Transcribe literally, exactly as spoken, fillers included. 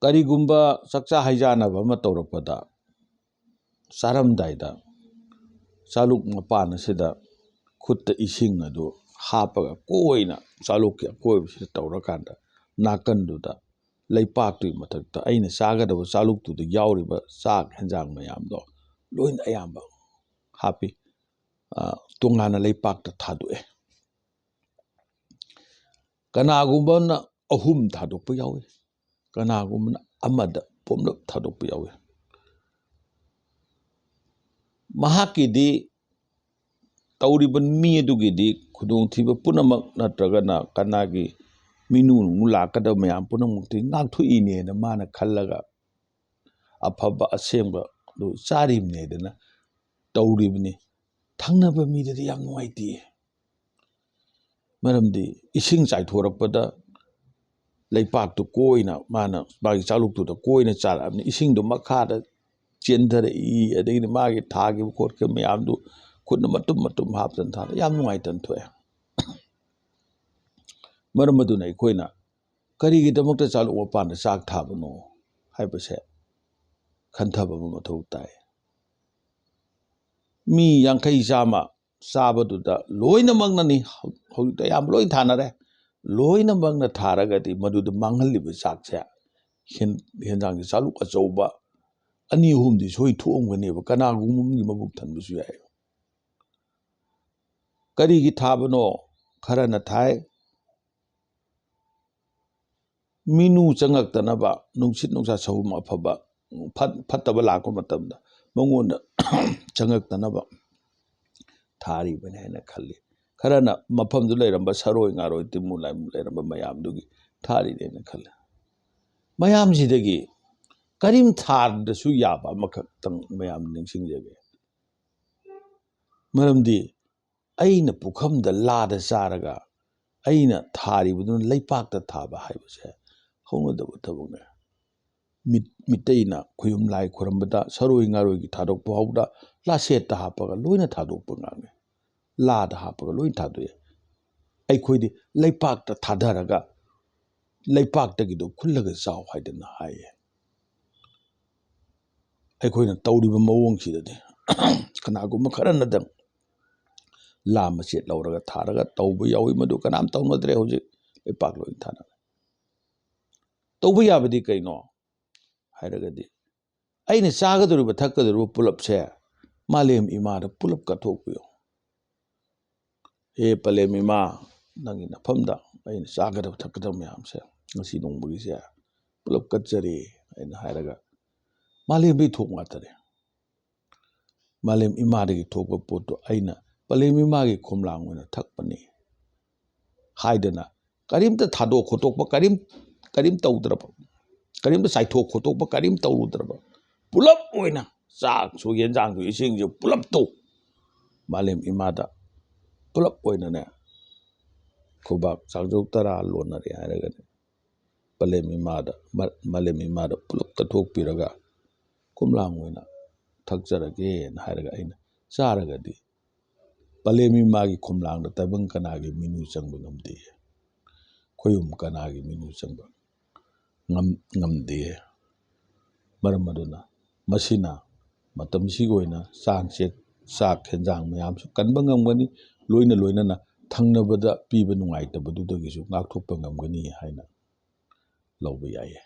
ꯀꯔꯤꯒꯨꯝꯕ ꯆꯥꯛꯆꯥ ꯍꯩꯖꯥꯟꯅꯕ ꯑꯃ ꯇꯧꯔꯛꯄꯗ, ꯆꯥꯔꯝꯗꯥꯏꯗ ꯆꯥꯂꯨꯛ ꯃꯄꯥꯟ ꯑꯁꯤꯗ ꯈꯨꯠꯇ ꯏꯁꯤꯡ ꯑꯗꯨ ꯍꯥꯞꯄꯒ ꯀꯣꯏꯅ ꯆꯥꯂꯨꯛꯀꯤ ꯑꯀꯣꯏꯕꯁꯤꯗ ꯇꯧꯔꯀꯥꯟꯗ, ꯅꯥꯀꯟꯗꯨꯗ ꯂꯩꯄꯥꯛꯇꯨꯒꯤ ꯃꯊꯛꯇ ꯑꯩꯅ ꯆꯥꯒꯗꯕ ꯆꯥꯂꯨꯛꯇꯨꯗ ꯌꯥꯎꯔꯤꯕ ꯆꯥꯛ ꯍꯦꯟꯖꯥꯡ ꯃꯌꯥꯝꯗꯣ ꯂꯣꯏꯅ ꯑꯌꯥꯝꯕ ꯍꯥꯞꯄꯤ꯫ ꯑ, ꯇꯣꯉꯥꯟꯅ ꯂꯩꯄꯥꯛꯇ ꯊꯥꯗꯣꯛꯑꯦ꯫ ꯀꯅꯥꯒꯨꯝꯕꯅ ꯑꯍꯨꯝ ꯊꯥꯗꯣꯛꯄ ꯌꯥꯎꯏ, ꯀꯅꯥꯒꯨꯝꯕꯅ ꯑꯃꯗ ꯄꯨꯝꯂꯞ ꯊꯥꯗꯣꯛꯄ ꯌꯥꯎꯏ꯫ ꯃꯍꯥꯛꯀꯤꯗꯤ, ꯇꯧꯔꯤꯕ ꯃꯤ ꯑꯗꯨꯒꯤꯗꯤ ꯈꯨꯗꯣꯡꯊꯤꯕ ꯄꯨꯝꯅꯃꯛ ꯅꯠꯇ꯭ꯔꯒꯅ ꯀꯅꯥꯒꯤ ꯃꯤꯅꯨ ꯅꯨꯡꯅꯨ ꯂꯥꯛꯀꯗꯕ ꯃꯌꯥꯝ ꯄꯨꯝꯅꯃꯛꯇꯤ ꯉꯥꯛꯊꯣꯛꯏꯅꯦꯅ ꯃꯥꯅ ꯈꯜꯂꯒ ꯑꯐꯕ ꯑꯁꯦꯡꯕꯗꯨ ꯆꯥꯔꯤꯕꯅꯦꯗꯅ ꯇꯧꯔꯤꯕꯅꯤ꯫ ꯊꯪꯅꯕ ꯃꯤꯗꯗꯤ ꯌꯥꯝ ꯅꯨꯡꯉꯥꯏꯇꯦ꯫ ꯃꯔꯝꯗꯤ ꯏꯁꯤꯡ ꯆꯥꯏꯊꯣꯔꯛꯄꯗ ꯂꯩꯄꯥꯛꯇꯨ ꯀꯣꯏꯅ ꯃꯥꯅ ꯃꯥꯒꯤ ꯆꯥꯂꯨꯛꯇꯨꯗ ꯀꯣꯏꯅ ꯆꯥꯔꯛꯑꯕꯅꯤ꯫ ꯏꯁꯤꯡꯗꯨ ꯃꯈꯥꯗ ꯆꯦꯟꯊꯔꯛꯏ, ꯑꯗꯒꯤꯗꯤ ꯃꯥꯒꯤ ꯊꯥꯈꯤꯕ ꯈꯣꯠꯈꯤꯕ ꯃꯌꯥꯝꯗꯨ ꯈꯨꯠꯅ ꯃꯇꯨꯝ ꯃꯇꯨꯝ ꯍꯥꯞꯇꯅ ꯊꯥꯗ ꯌꯥꯝ ꯅꯨꯡꯉꯥꯏꯇꯅ ꯊꯣꯛꯑꯦ꯫ ꯃꯔꯝ ꯑꯗꯨꯅ ꯑꯩꯈꯣꯏꯅ ꯀꯔꯤꯒꯤꯗꯃꯛꯇ ꯆꯥꯂꯨꯛ ꯃꯄꯥꯟꯗ ꯆꯥꯛ ꯊꯥꯕꯅꯣ ꯍꯥꯏꯕꯁꯦ ꯈꯟꯊꯕ ꯑꯃ ꯃꯊꯧ ꯇꯥꯏ꯫ ꯃꯤ ꯌꯥꯡꯈꯩ ꯆꯥꯝꯃ ꯆꯥꯕꯗꯨꯗ ꯂꯣꯏꯅꯃꯛꯅꯅꯤ, ꯍꯧ-, ꯍꯧꯖꯤꯛꯇꯤ ꯑꯌꯥꯝꯕ ꯂꯣꯏ ꯊꯥꯅꯔꯦ, ꯂꯣꯏꯅꯃꯛꯅ ꯊꯥꯔꯒꯗꯤ ꯃꯗꯨꯗ ꯃꯥꯡꯍꯜꯂꯤꯕ ꯆꯥꯛꯁꯦ ꯍꯦꯟ-, ꯍꯦꯟꯖꯥꯡꯒꯤ ꯆꯥꯂꯨꯛ ꯑꯆꯧꯕ ꯑꯅꯤ ꯑꯍꯨꯝꯗꯤ ꯁꯣꯏ ꯊꯣꯛꯑꯝꯒꯅꯦꯕ, ꯀꯅꯥꯒꯨꯝꯕ ꯑꯃꯒꯤ ꯃꯕꯨꯛ ꯊꯟꯕꯁꯨ ꯌꯥꯏ꯫ ꯀꯔꯤꯒꯤ ꯊꯥꯕꯅꯣ? ꯈꯔꯅ ꯊꯥꯏ, ꯃꯤꯅꯨ ꯆꯪꯉꯛꯇꯅꯕ, ꯅꯨꯡꯁꯤꯠ ꯅꯨꯡꯁꯥ ꯁꯍꯨꯝ ꯑꯐꯕ, ꯐꯠ-, ꯐꯠꯇꯕ ꯂꯥꯛꯄ ꯃꯇꯝꯗ ꯃꯉꯣꯟꯗ ꯆꯪꯉꯛꯇꯅꯕ ꯊꯥꯔꯤꯕꯅꯤ ꯍꯥꯏꯅ ꯈꯜꯂꯤ꯫ ꯈꯔꯅ ꯃꯐꯝꯗꯨ ꯂꯩꯔꯝꯕ ꯁꯔꯣꯏ ꯉꯥꯔꯣꯏ, ꯇꯤꯟꯃꯨ ꯂꯥꯏꯃꯨ ꯂꯩꯔꯝꯕ ꯃꯌꯥꯝꯗꯨꯒꯤ ꯊꯥꯔꯤꯅꯦꯅ ꯈꯜꯂꯤ꯫ ꯃꯌꯥꯝꯁꯤꯗꯒꯤ ꯀꯔꯤꯝ ꯊꯥꯗ꯭ꯔꯁꯨ ꯌꯥꯕ ꯑꯃꯈꯛꯇꯪ ꯃꯌꯥꯝ ꯅꯤꯡꯁꯤꯡꯖꯒꯦ꯫ ꯃꯔꯝꯗꯤ ꯑꯩꯅ ꯄꯨꯈꯝꯗ ꯂꯥꯗ ꯆꯥꯔꯒ ꯑꯩꯅ ꯊꯥꯔꯤꯕꯗꯨꯅ ꯂꯩꯄꯥꯛꯇ ꯊꯥꯕ ꯍꯥꯏꯕꯁꯦ ꯍꯧꯅꯗꯕ ꯊꯕꯛꯅꯦ꯫ ꯃꯤꯠ-, ꯃꯤꯇꯩꯅ ꯈꯨꯌꯨꯝ ꯂꯥꯏ ꯈꯨꯔꯝꯕꯗ ꯁꯔꯣꯏ ꯉꯥꯔꯣꯏꯒꯤ ꯊꯥꯗꯣꯛꯄ ꯐꯥꯎꯗ ꯂꯥꯁꯦꯠꯇ ꯍꯥꯞꯄꯒ ꯂꯣꯏꯅ ꯊꯥꯗꯣꯛꯄ ꯉꯥꯡꯉꯤ, ꯂꯥꯗ ꯍꯥꯞꯄꯒ ꯂꯣꯏꯅ ꯊꯥꯗꯣꯛꯑꯦ꯫ ꯑꯩꯈꯣꯏꯗꯤ ꯂꯩꯄꯥꯛꯇ ꯊꯥꯗꯔꯒ ꯂꯩꯄꯥꯛꯇꯒꯤꯗꯣ ꯈꯨꯜꯂꯒ ꯆꯥꯎ ꯍꯥꯏꯗꯅ ꯍꯥꯏꯌꯦ꯫ ꯑꯩꯈꯣꯏꯅ ꯇꯧꯔꯤꯕ ꯃꯑꯣꯡꯁꯤꯗꯗꯤ ꯀꯅꯥꯒꯨꯝꯕ ꯈꯔꯅꯗꯪ ꯂꯥ ꯃꯆꯦꯠ ꯂꯧꯔꯒ ꯊꯥꯔꯒ ꯇꯧꯕ ꯌꯥꯎꯏ꯫ ꯃꯗꯨ ꯀꯅꯥꯝ ꯇꯧꯅꯗ꯭ꯔꯦ ꯍꯧꯖꯤꯛ, ꯂꯩꯄꯥꯛ ꯂꯣꯏ ꯊꯥꯅꯔꯦ꯫ ꯇꯧꯕ ꯌꯥꯕꯗꯤ ꯀꯩꯅꯣ ꯍꯥꯏꯔꯒꯗꯤ, ꯑꯩꯅ ꯆꯥꯒꯗꯧꯔꯤꯕ ꯊꯛꯀꯗꯧꯔꯤꯕ ꯄꯨꯂꯞꯁꯦ ꯃꯥꯂꯦꯝ ꯏꯃꯥꯗ ꯄꯨꯂꯞ ꯀꯠꯊꯣꯛꯄꯤꯌꯨ꯫ ꯍꯦ ꯄꯂꯦꯝ ꯏꯃꯥ, ꯅꯪꯒꯤ ꯅꯐꯝꯗ ꯑꯩꯅ ꯆꯥꯒꯗꯕ ꯊꯛꯀꯗꯕ ꯃꯌꯥꯝꯁꯦ ꯉꯁꯤ ꯅꯣꯡꯃꯒꯤꯁꯦ ꯄꯨꯂꯞ ꯀꯠꯆꯔꯤ ꯍꯥꯏꯅ ꯍꯥꯏꯔꯒ, ꯃꯥꯂꯦꯝꯗꯒꯤ ꯊꯣꯛꯄ ꯉꯥꯛꯇꯅꯦ꯫ ꯃꯥꯂꯦꯝ ꯏꯃꯥꯗꯒꯤ ꯊꯣꯛꯄ ꯄꯣꯠꯇꯣ ꯑꯩꯅ ꯄꯂꯦꯝ ꯏꯃꯥꯒꯤ ꯈꯣꯝꯂꯥꯡ ꯑꯣꯏꯅ ꯊꯛꯄꯅꯤ ꯍꯥꯏꯗꯅ ꯀꯔꯤꯝꯇ ꯊꯥꯗꯣꯛ ꯈꯣꯠꯇꯣꯛꯄ, ꯀꯔꯤꯝ, ꯀꯔꯤꯝ ꯇꯧꯗ꯭ꯔꯕ, ꯀꯔꯤꯝꯇ ꯆꯥꯏꯊꯣꯛ ꯈꯣꯠꯇꯣꯛꯄ ꯀꯔꯤꯝ ꯇꯧꯔꯨꯗ꯭ꯔꯕ, ꯄꯨꯂꯞ ꯑꯣꯏꯅ ꯆꯥꯛꯁꯨ, ꯌꯦꯟꯖꯥꯡꯁꯨ, ꯏꯁꯤꯡꯁꯨ ꯄꯨꯂꯞꯇꯣ ꯃꯥꯂꯦꯝ ꯏꯃꯥꯗ ꯄꯨꯂꯞ ꯑꯣꯏꯅꯅꯦ, ꯈꯨꯕꯥꯛ ꯆꯥꯛꯖꯧ ꯇꯔꯥ ꯂꯣꯟꯅꯔꯦ ꯍꯥꯏꯔꯒꯅꯦ, ꯄꯂꯦꯝ ꯏꯃꯥꯗ, ꯃ-, ꯃꯥꯂꯦꯝ ꯏꯃꯥꯗ ꯄꯨꯂꯞ ꯀꯠꯊꯣꯛꯄꯤꯔꯒ ꯈꯣꯝꯂꯥꯡ ꯑꯣꯏꯅ ꯊꯛꯆꯔꯒꯦꯅ ꯍꯥꯏꯔꯒ ꯑꯩꯅ ꯆꯥꯔꯒꯗꯤ, ꯄꯂꯦꯝ ꯏꯃꯥꯒꯤ ꯈꯣꯝꯂꯥꯡꯗ ꯇꯥꯏꯕꯪ ꯀꯅꯥꯒꯤ ꯃꯤꯅꯨ ꯆꯪꯕ ꯉꯝꯗꯦ, ꯈꯣꯌꯨꯝ ꯀꯅꯥꯒꯤ ꯃꯤꯅꯨ ꯆꯪꯕ ꯉꯝ-, ꯉꯝꯗꯦ꯫ ꯃꯔꯝ ꯑꯗꯨꯅ ꯃꯁꯤꯅ ꯃꯇꯝꯁꯤꯒꯤ ꯑꯣꯏꯅ ꯆꯥꯡꯁꯦ, ꯆꯥꯛ ꯍꯦꯟꯖꯥꯡ ꯃꯌꯥꯝꯁꯨ ꯀꯟꯕ ꯉꯝꯒꯅꯤ, ꯂꯣꯏꯅ ꯂꯣꯏꯅꯅ ꯊꯪꯅꯕꯗ ꯄꯤꯕ ꯅꯨꯡꯉꯥꯏꯇꯕꯗꯨꯗꯒꯤꯁꯨ ꯉꯥꯛꯊꯣꯛꯄ ꯉꯝꯒꯅꯤ ꯍꯥꯏꯅ ꯂꯧꯕ ꯌꯥꯏꯌꯦ꯫